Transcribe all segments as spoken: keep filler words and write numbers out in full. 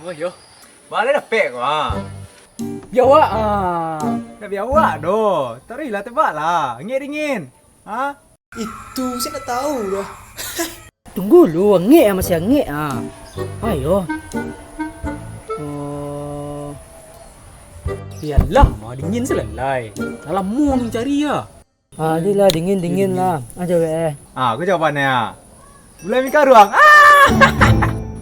Oh, yo. Baa lah dapek ko, ha? Biawak, ha. Ndak biawak doh. Taruihlah tebak lah. Angek dingin. Ha? Itu, saya ndak tahu doh. Tunggu lu, angek ah, masih angek ah. Ayo. Oh. Iyalah, mah dingin salalai. Lah lamo ni cari ah. Ah, ni lah, dingin-dingin lah. Ah, jawab eh. Ah, aku jawabannya. Gulai mie karuang. Ah!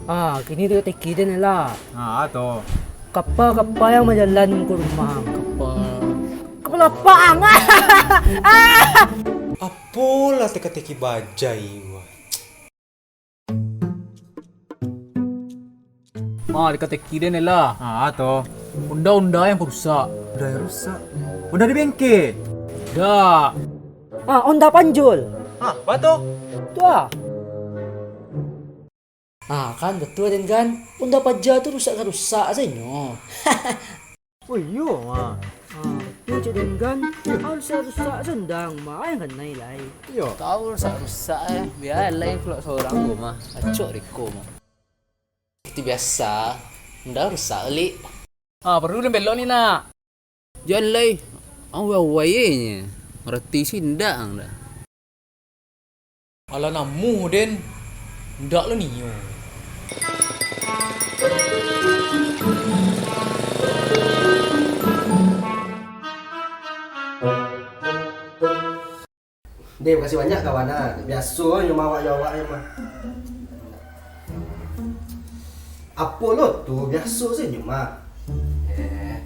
Ah, kini teka-teki den lah. Ah, tu. Kapa-kapa yang bajalan ke rumah? Kapa. Kapalo pang. Ah! Apolah teka-teki bajai, wah. Ah, teka-teki den lah. Ah, tu. Onda-onda yang rusak. Onda yang rusak. Onda di bengkel. Dak. Ah, onda panjul. Ah, baa tu? Tu ah. Ah, kan betul den kan. Onda paja tu rusak-rusak sajo nyo. Oh iyo, mah. Ah, tu cek den kan. Harus rusak sendang, mah yang kanai lai. Iyo. Kau rusak-rusak eh. Biar lai pulo sorang ko mah. Acok riko mah. Itu biasa. Ndak rusak lik. Ah, perlu den belok ni nak. Jan lai. Awai-awai je. Ngerti sih ndak ang dah. Alah namuh den. Ndak lo nio. Deh, makasih banyak kawan ah. Biaso nyo mah awak jo awak nyo mah. Apo lo tu, biaso se nyo mah. Eh.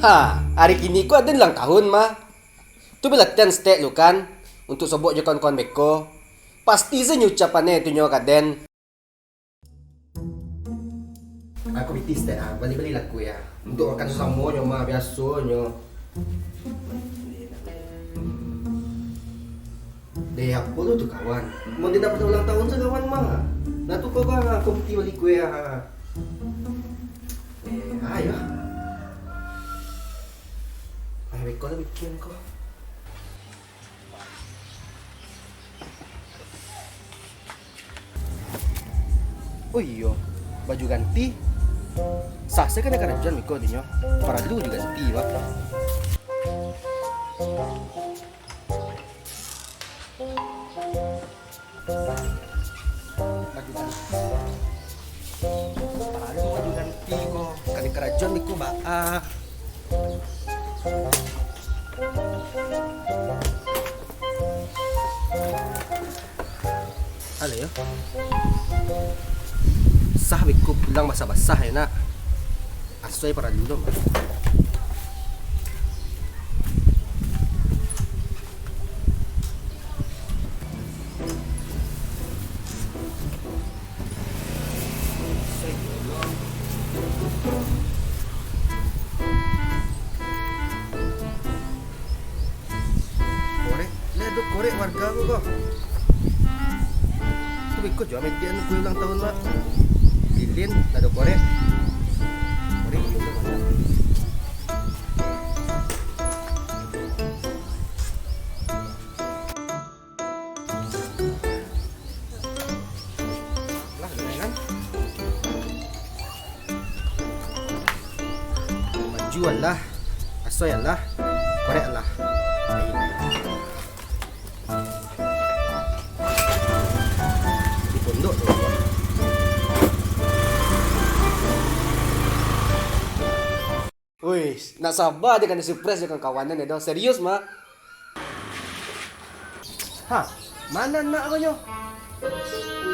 Ha, hari kini ko aden ulang tahun mah. Tu bilatihan stek lu kan, untuk sobok jo kawan-kawan beko. Pasti se nyo ucapan e tu nyo ka den. Aku pitih stek ah, bali-bali laku ya. Untuk makan samo nyo mah biaso nyo. Deh, apo tu tu kawan? Mau tidak pernah ulang tahun se kawan mah. Nah tu kau bang, aku pitih bali kue ah. Eh, ayo. Ayo beko lah bikin kau. Oh iyo, baju ganti. Sah se kanai karajoan beko tinyo. Paralu baju ganti, bah. Baju ganti. Paralu baju ganti ko. Kanai karajoan beko, bah. Halo yo. Sah beko pulang basah-basah yo nak. Asuai paralu lo mah. Korek, lah ado korek warga ko, ko. Tu beko juo media anu kue ulang tahun, Mak. Lilin, lah ado korek. Korek, iyo, Mak. Lah, kan? Baju alah, asuai alah, korek alah. Di pondok tu. Wih, nak saba aja kanai surprise jo kawan-kawan den doh. Serius, Mak. Ha, ma nak ko nyo?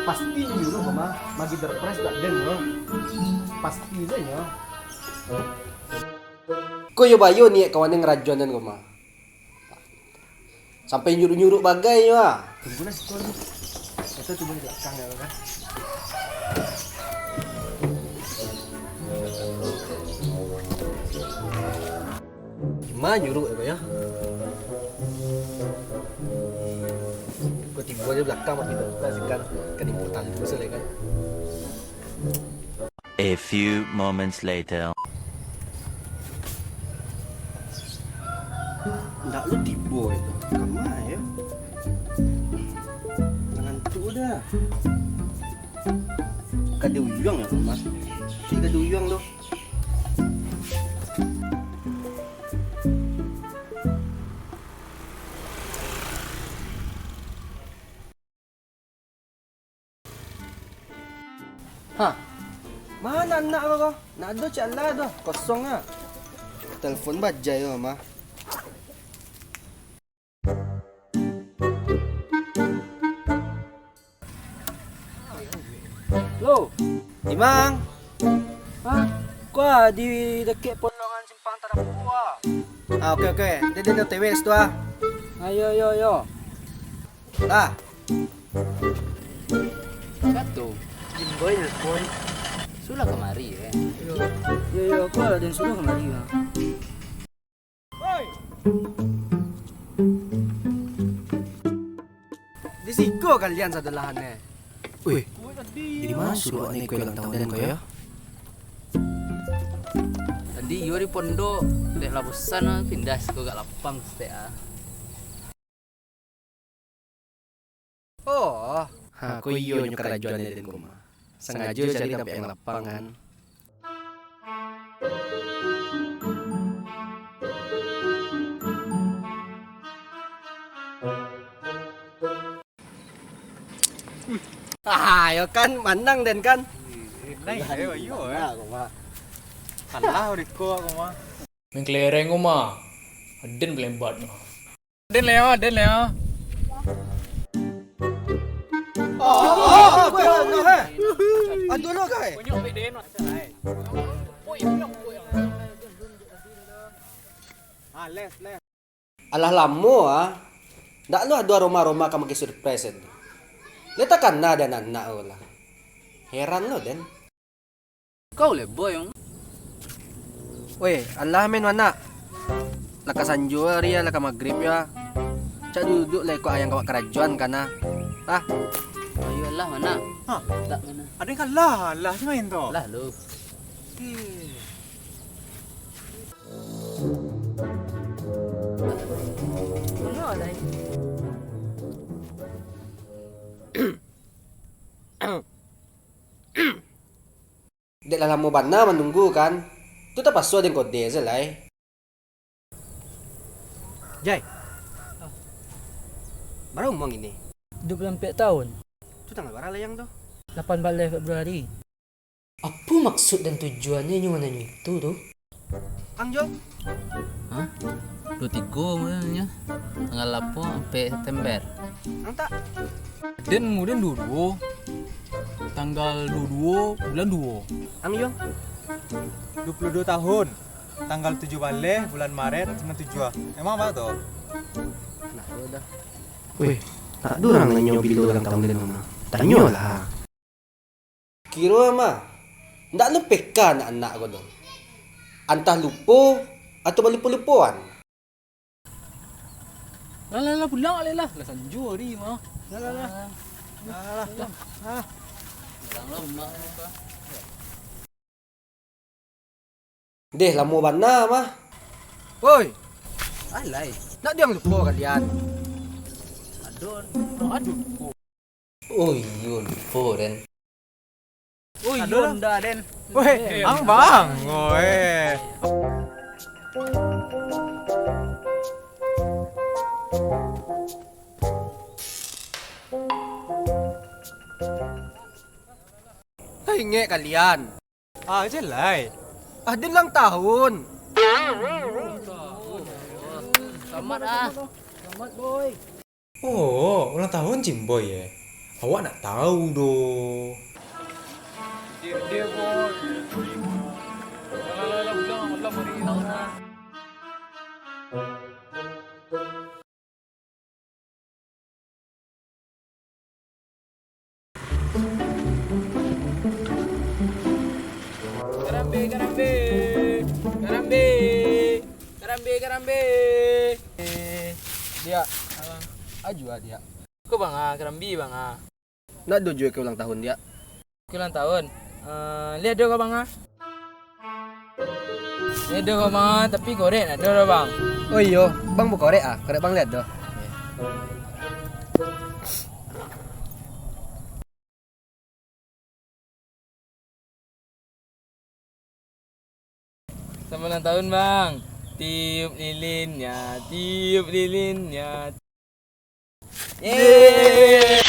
Pasti nyuruah ko mah, magi surprise dak den ko. Pasti se nyo. Ko iyo bayo niaik kawan den ngarajoan den ko mah. Sampai nyuruak-nyuruak bagai nyo ah. Tunggu lah siko dulu. Kita tunggu di balakang yo kan. Ma nyuruak yo, yo. Ko tibo di balakang mah, kito buka sikan, kan ibo talu se lai kan. A few moments later. Ndak lo tibo itu. Kama yo? Ngantuk dah. Kada uyu Juang ya, Mas. Tiga duyuang tu. Ha, ma anak ko? Nak ado cak lah tu, kosong ah. Telepon bajai tu mah. Lo, Imang. Ha? Ko ah di dakek pondok simpang Tarapuak. Ah, oke, oke. Dia, dia O T W situ ah. Ayo, ayo, ayo. Lah. Satu. Jimboy nelpon. Suruah kamari, eh. Yo, yo, yo, ko lah den suruah kamari, ah. Di siko kalian sadolahan, eh. Wih, dari ma suruah ni kue ulang tahun den ko, yo? Tadi iyo di pondok, dek lah bosan ah, pindah siko agak lapang saketek ah. Oh, ha, ko iyo nyo karajoan den ko mah. Sangajo cari tampek nan lapang kan. Ah, yo kan, manang den kan? Nice, eh, iyo, eh. Kalah uriko aku mah. Main kelereng ko mah. Den paling hebat mah. Den Leo, Den Leo. Oh, oh, oh, oh, oh, eh. Aduh lo, kai. Ah, les, les. Alah lamo ah. Ndak lo ado aroma-aroma ka mangke surprise tu. Lai takana den anak ko lah. Heran lo den. Kau leh, boy, ang. Weh, alah main anak. Lah ka sanjo ari, lah ka magrib ya. Cak duduak lah, kok ayang kawak karajoan kana. Ah. Ayo lah, mana? Ha? Tak mana? Ada yang kalah, lah, si main tu. Lah, lu. Eh. Dek lah lamo bana manunggu kan. Tu tapaso den kode se lai. Jai. Bara umua kini? Duo puluah ampek taun. Tu tanggal bara layang tu? Lapan baleh Februari. Apo maksud dan tujuannyo inyo mananyo itu tu? Ang Jo? Hah? Duo tigo umurnyo. Tanggal apo? Ampek September. Ang tak? Den umur den duo duo. Tanggal duo duo bulan duo. Ang Jo? Duo puluah duo tahun. Tanggal tujuah baleh bulan Maret sambilan tujuah. Emang apo tu? Nah, yo dah. Weh, tak ado urang nanyo bilo ulang tahun den mah. Tanyolah. Kiro mah, ndak lupeka anak-anak ko tu. Antah lupo, atau balupo-lupoan. Lah, lah, lah, pulang lah, lah. Lah sanjo ari mah. Lah, lah, lah. Ah. Lah, lah, lah. Ah. Pulang lah, umak ni, Pak. Deh, lamo bana mah. Woi. Alai. Nak diang lupo kalian. Aduh. Aduh. Oh iyo, lupo den. Oh iyo, ndak den. Weh, ang bang. Weh. Taingek kalian. Ah, jalai. Ah, den ulang tahun. Selamat ah. Selamat, boy. Oh, ulang tahun Jimboy eh. Awak nak tahu doh. Dia, dia pun. Alah, alah, alah, ulang, ulang, ulang. Karambe, karambe, karambe, karambe, karambe. Eh, diak. Apo? Aju ah, diak. Ko bang ah, karambe bang ah. Nak doh juo kue ulang tahun, diak. Kue ulang tahun. Eh, liak doh ko bang ah. Liak doh ko bang ah, tapi korek nak doh doh bang. Oh iyo, bang bakorek ah, korek bang liak doh. Selamat ulang tahun, Bang. Tiup lilinnya, tiup lilinnya. Yeay.